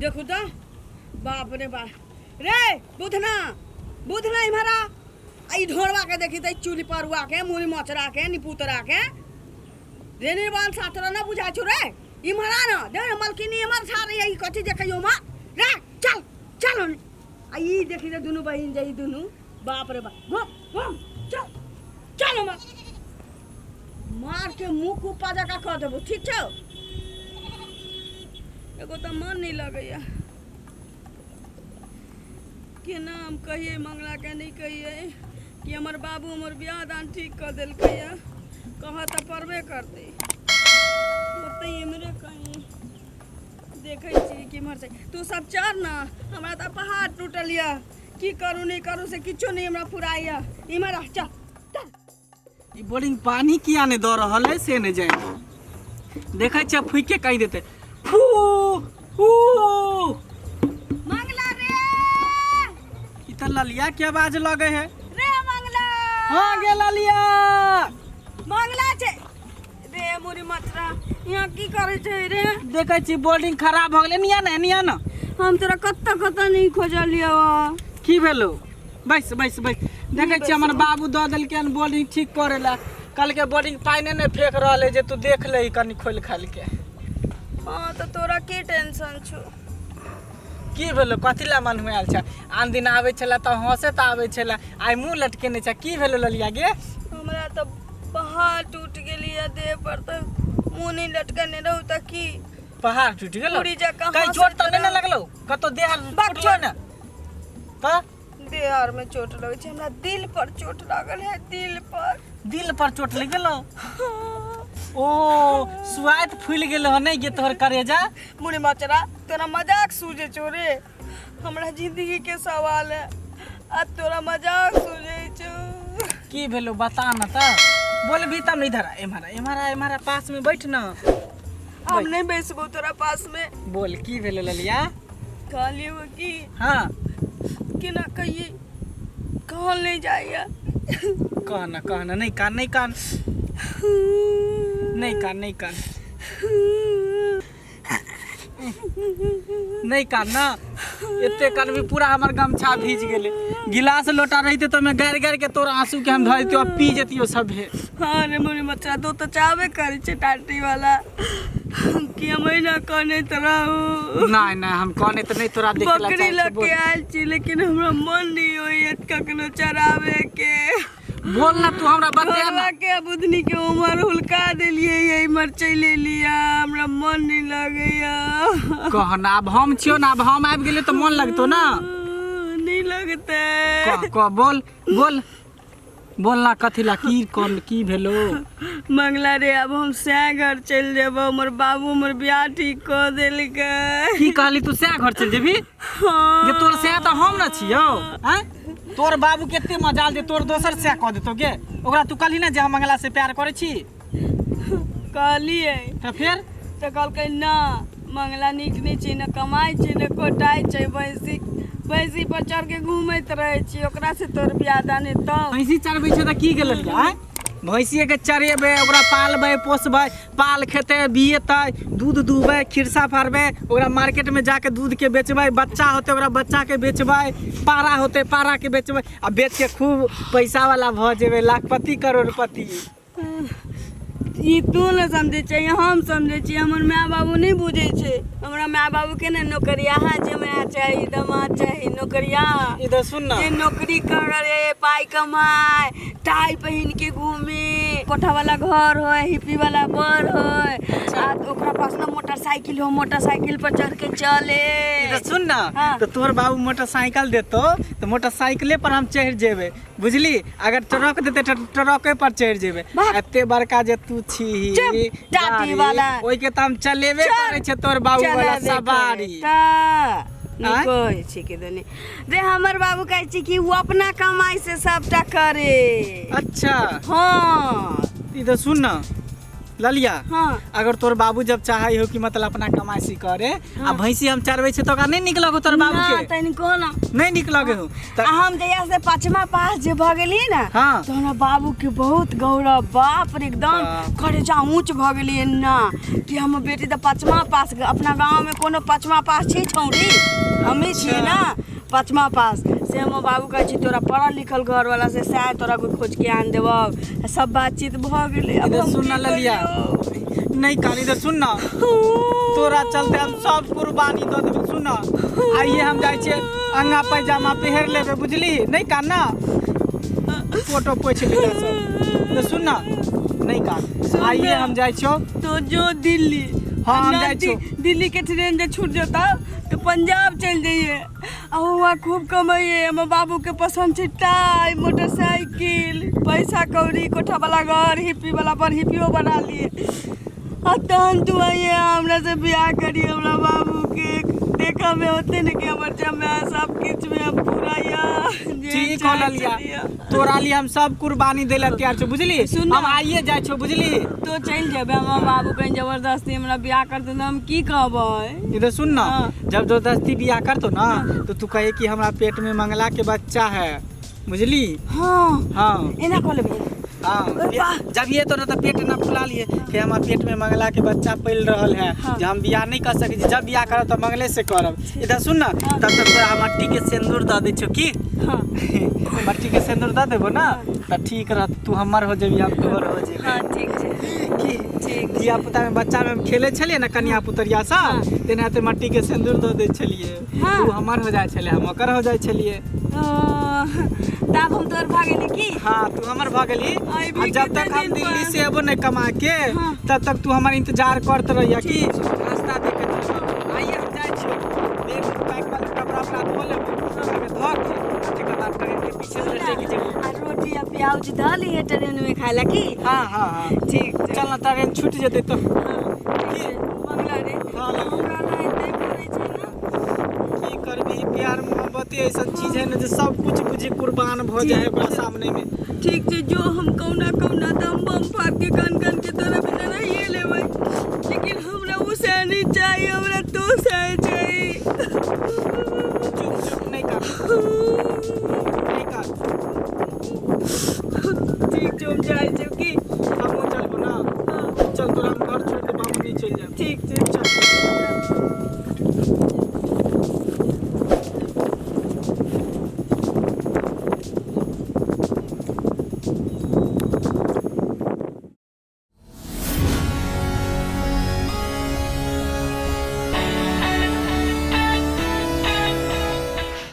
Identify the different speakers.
Speaker 1: देखू तऽ बाप रे बाप रे बुधना बुधना इम्हर आ आ ई ढोरवा के देखी तऽ चूल्हि परुआ के मुड़ी मचरा के निपुतरा के रे निर्वाण सातरा न बुझाइ छौ रे इम्हर आ न देख न मलकिनी इम्हर छा रही है ई कथी देखै उम्हर रे चल चल ओने। आ ई देखी रे दुनू बहिन जे ई दुनू बाप रे बाप घूम घूम चल चल उम्हर मार के मुँह कुप्पा जकाँ कऽ देबो ठीक छौ एगो तऽ मन नहि लगैया केना हम कहियै मंगलाके नहि कहियै कि हमर बाबू हमर बियाह दान ठीक कऽ देलकैया कहऽ तऽ पड़बे करतै ओतै एम्हरे कहीं देखै छी कि एम्हर से तू सब चढ़ ने हमरा तऽ पहाड़ टूटल यऽ की करू नहि करू से किछो नहि हमरा फुराइया इम्हर आ चल चल
Speaker 2: ई बोरिंग पानी किया नहि दऽ रहल है से नहि जानि देखै छियै फूकि के कहि देतै फू ऊ
Speaker 1: मंगला रे
Speaker 2: ई तऽ ललिया के आवाज लगै है
Speaker 1: रे मंगला
Speaker 2: हाँ गे ललिया
Speaker 1: मंगला छै रे मुरी मचरा यहाँ की करै छै रे
Speaker 2: देखै छी बोरिंग खराब भऽ गेलै एनिया ने एनिया ने
Speaker 1: हम तोरा कतऽ कतऽ नहि खोजलियौ
Speaker 2: की भेलो बैस बैस बैस देखै छियै हमर बाबू दऽ देलकै हन बोरिंग ठीक करै लए कहलकै बोरिंग पानिए नहि फेंक रहल है जे तू देख लही कनि खोलि खालि के
Speaker 1: हँ तऽ तोरा की टेंशन छौ
Speaker 2: की भेलो कथी लए मन हुआयल छै आन दिन आबै छलै तऽ हँसैत आबै छलै आइ मुँह लटकेने छै की भेलो ललिया गे
Speaker 1: हमरा तऽ पहाड़ टूटि गेली देह पर तऽ मुँह नहि लटकने रहू तऽ की
Speaker 2: पहाड़ टूटि गेलो
Speaker 1: पूरी जकाँ
Speaker 2: कहीं चोट तऽ नहि ने लगलो कतौ देह हाथ
Speaker 1: बक
Speaker 2: टूटलो ने तऽ
Speaker 1: देह आर में चोट लगै छै हमरा दिल पर चोट लागल है दिल पर
Speaker 2: दिल पर चोट लग गेलो ओ सुआत फूलि गेलो हन नहि गे तोहर करेजा
Speaker 1: मुड़ी मचरा तोरा मजाक सूझे छौ रे हमरा जिंदगी के सवाल है आ तोरा मजाक सूझे छौ
Speaker 2: की भेलो बता न तऽ बोलबी तब ने इधर आ, एम्हर आ, एम्हर आ, एम्हर आ, पास में बैठ न
Speaker 1: हम नहीं बैसबो तोरा पास में
Speaker 2: बोल की भेलो ललिया
Speaker 1: कहलियै कि
Speaker 2: हाँ
Speaker 1: केना कहियै कहल नहि जाइए
Speaker 2: कह न कह न नहीं कान नहीं कान नहीं कान नहीं कान नहीं कान ना एते कान भी पूरा हमर गमछा भीज गेलै गिलास लोटा रहिते तो में गारि गारि के तोर आंसू के हम धऽ दितियो आ पी जतियो सभे
Speaker 1: हाँ रे मोरी बच्चा तो तऽ चाहबे करै छै टाटी वाला कि हम एहिना कनैत रहू
Speaker 2: नहीं नहीं हम कहने तऽ नहीं तोरा देखे ला
Speaker 1: बकरी
Speaker 2: चाहै
Speaker 1: लऽ
Speaker 2: छियै,
Speaker 1: के
Speaker 2: बोल
Speaker 1: आयल छी लेकिन हमरा मन नहि होइए कखनो चराबे के
Speaker 2: बोल ना तू हमरा बता ना
Speaker 1: घरवा के बुधनी के उमर हुलका देलियै ये इमहर चलि एलियै हमरा मन नहि लगैया
Speaker 2: कह ना अब हम छियो ना अब हम आबि गेलियो तऽ मन लगतो ना
Speaker 1: नहि लगतै
Speaker 2: कह कह बोल बोल बोल ना कथी ला की कौन की भेलो
Speaker 1: मंगला रे अब हम सएह घर चलि जेबो हमर बाबू हमर बियाह ठीक कऽ देलकै
Speaker 2: की कहली तू सएह घर चलि जेबही
Speaker 1: हँ
Speaker 2: जे तोर सएह तऽ हम न छियौ आँय तोर बाबू कते मजाल जे तोर दोसर सएह कऽ देतौ गे ओकरा तू कहली ना जे हम मंगला से प्यार करै छी
Speaker 1: कहलियै
Speaker 2: तऽ फेर
Speaker 1: तऽ कहलकै ना मंगला नीक नहि छै ने कमाइ छै ने कोटाइ छै भैंसी भैंसी पर चढ़ के घूमैत रहै छी ओकरा से तोर बियाह दान हेतौ
Speaker 2: भैंसी चरबै छै तऽ की गेल आँय भैंसीएके चरेबै ओकरा पालबै पोसबै पाल खेतै बिएतै दूध दुहबै खिरसा फाड़बै ओकरा मार्केटमे जाके दूधके बेचबै बच्चा होतै ओकरा बच्चाके बेचबै पारा होतै पाराके बेचबै आ बेचके खूब पैसावला भऽ जेबै लाखपति करोड़पति
Speaker 1: ई तू ने समझै छै हम समझै छियै हमर माय बाबू नहि बुझै छै हमरा माय बाबू के ने नौकरियाहा जमाय चाही दमाद चाही नौकरिया
Speaker 2: इधर सुन ना
Speaker 1: जे नौकरी करे पाइ कमाय टाई पहिन के घूमे कोठा वाला घर होय हिप्पी वाला बर होय आ ओकरा पास ना मोटरसाइकिल हो मोटरसाइकिल पर चढ़ के चले
Speaker 2: इधर सुन ना
Speaker 1: हाँ।
Speaker 2: तो तोहर बाबू मोटरसाइकिल देतो तो मोटरसाइकिले पर हम चढ़ जेबै बुझली अगर ट्रक देते तऽ ट्रके पर चढ़ि जेबै
Speaker 1: वाह।
Speaker 2: एते बड़का जे तू छी
Speaker 1: चुप, टाटी वाला।
Speaker 2: ओहिके तऽ हम चलेबे
Speaker 1: चल,
Speaker 2: करै छै तोर बाबू वाला
Speaker 1: चलाबे
Speaker 2: सवारी
Speaker 1: करे तऽ नहि
Speaker 2: आँय?
Speaker 1: कहै छै के दने रे हमर बाबू कहै छै कि ओ अपना कमाई से सबटा करे
Speaker 2: अच्छा
Speaker 1: हाँ
Speaker 2: ई तऽ सुन ना ललिया।
Speaker 1: हाँ।
Speaker 2: अगर तोर बाबू जब चाहे हो कि मतलब अपना कमाई करे आ भैंसी हम चरबै छै, तो ओकरा नहीं निक लगो तोर बाबू
Speaker 1: ना
Speaker 2: के?
Speaker 1: तनिको ना।
Speaker 2: नहीं निक लगे हो त?
Speaker 1: आ हम जहिया से पाँचमा पास जे भऽ गेली ने,
Speaker 2: हाँ।
Speaker 1: तो हमरा बाबू के बहुत गौरव, बाप रे, एकदम
Speaker 2: बाप।
Speaker 1: करेजा ऊँच भऽ गेली ना कि हमर बेटी तऽ पाँचमा पास। अपना गाँव में कोनो पाँचमा पास छी छौड़ी? हमही छियै ना पाँचमा पास। से हमर बाबू कहै छै, तोरा पढ़ल लिखल घर वाला से सएह तोरा कोइ खोज के आन देबौ। सब बातचीत भऽ गेलै। अब
Speaker 2: इधर
Speaker 1: हम
Speaker 2: सुन
Speaker 1: की
Speaker 2: ना ललिया।
Speaker 1: करियौ?
Speaker 2: नहीं काली, इधर सुन ना, तोरा चलते हम सब कुर्बानी दऽ देबै। सुन ना, आइए हम जाइ छियै, अंगा पैजामा पहिर लेबै, बुझली? नहीं कान ना, फोटो पोछि लेबै सब। इधर सुन ना, नहीं कान।
Speaker 1: सुन
Speaker 2: आइए
Speaker 1: ना।
Speaker 2: हम जाइ छियौ।
Speaker 1: तो जो दिल्ली।
Speaker 2: हाँ, हम
Speaker 1: ना
Speaker 2: जाइ छियौ।
Speaker 1: दिल्ली के ट्रेन जे छूट जेता तो पंजाब चलि जाइए आ वहाँ खूब कमाइए। हमर बाबू के पसंद छै टाइ, मोटरसाइकिल, पैसा कौड़ी, कोठा वाला घर, हिप्पी वाला पर हिप्पियो बना लिए आ तहन तू आइए हमरा से बियाह करिए। हमरा बाबू के देखऽ में होते ने कि हमर जमाय सब किछु में हम पूरा या जे
Speaker 2: ठीक हो
Speaker 1: चाहै
Speaker 2: ललिया।
Speaker 1: छलियै।
Speaker 2: तोरा लिए हम सब कुर्बानी दै लए तैयार छौ, बुझली?
Speaker 1: सुन ना।
Speaker 2: हम आइए जाइ छौ, बुझली?
Speaker 1: तो चलि जेबै, हमर बाबू कहीं जबरदस्ती हमरा बियाह करतै तऽ हम की कहबै?
Speaker 2: इधर सुन ना।
Speaker 1: हाँ।
Speaker 2: जब जबरदस्ती बियाह करतो ना, तो तू कहे कि हमरा पेट में मंगला के बच्चा है, बुझली?
Speaker 1: हाँ।
Speaker 2: हाँ।
Speaker 1: एना कऽ लेबै।
Speaker 2: हाँ।
Speaker 1: ओए वाह।
Speaker 2: जब ये तो ना तो पेट ना फुला लिए कि हमारा पेट में मंगला के बच्चा पल रहल है।
Speaker 1: हाँ।
Speaker 2: जे हम बियाह नहीं कर सके छी, जब बियाह करब तो मंगले से करब। इधर सुन ना, तब तक तोरा हम मट्टी के सिंदूर दऽ दै छियौ की?
Speaker 1: हाँ।
Speaker 2: मट्टी के सिंदूर दऽ देबो ना तऽ ठीक रहत, तू हमर हो जेबही, हम तोहर हो जेबही।
Speaker 1: हाँ, ठीक छै।
Speaker 2: की?
Speaker 1: ठीक।
Speaker 2: धिया पुता में, बच्चा में हम खेले छलियै ने कनिया पुतरिया सब, तेनाहिते मट्टी के सिंदूर दऽ दै छलियै।
Speaker 1: हाँ।
Speaker 2: तू हमर हो जाइ छलै, हम ओकर हो जाइ छलियै।
Speaker 1: ओ, तब हम तोहर भऽ गेली की?
Speaker 2: हाँ, तू हमर भऽ गेली।
Speaker 1: अयबी
Speaker 2: आ जब
Speaker 1: कते
Speaker 2: तक हम
Speaker 1: दिन
Speaker 2: दिल्ली
Speaker 1: पर?
Speaker 2: से एबो नहि कमा के,
Speaker 1: हाँ।
Speaker 2: तब तक तू हमर इंतजार करत रहिया की रास्ता देख के चलबो। आइए हम जाइ छियौ, बैग पैक वाला कपड़ा उपड़ा धो लेबो, ओकरा धो के तकर बाद ट्रेन के पीछे लटकि जेबो।
Speaker 1: आ रोटी आ प्याज धऽ लिहे ट्रेन में खाय ला की?
Speaker 2: हाँ हाँ हाँ।
Speaker 1: ठीक छै।
Speaker 2: चल ना, ट्रेन छूट जेतै तो।
Speaker 1: की मंगला रे।
Speaker 2: हाँ।
Speaker 1: हमरा ला एते करै छै ना।
Speaker 2: की करबी, प्यार मोहब्बत ऐसा चीज है ना जे सब कुछ बुझी कुर्बान भऽ जाइ है ओकरा सामने में।
Speaker 1: ठीक छै, जो हम कहुना कहुना दम बम फाड़ के कान कान के तोरा बिना रहिए लेबै, लेकिन हमरा ओ सह नहीं चाहिए, हमरा तो सह चाहिए।
Speaker 2: चुप चुप, नहीं कर, नहीं कर।
Speaker 1: ठीक छै, हम जाइ छियौ की।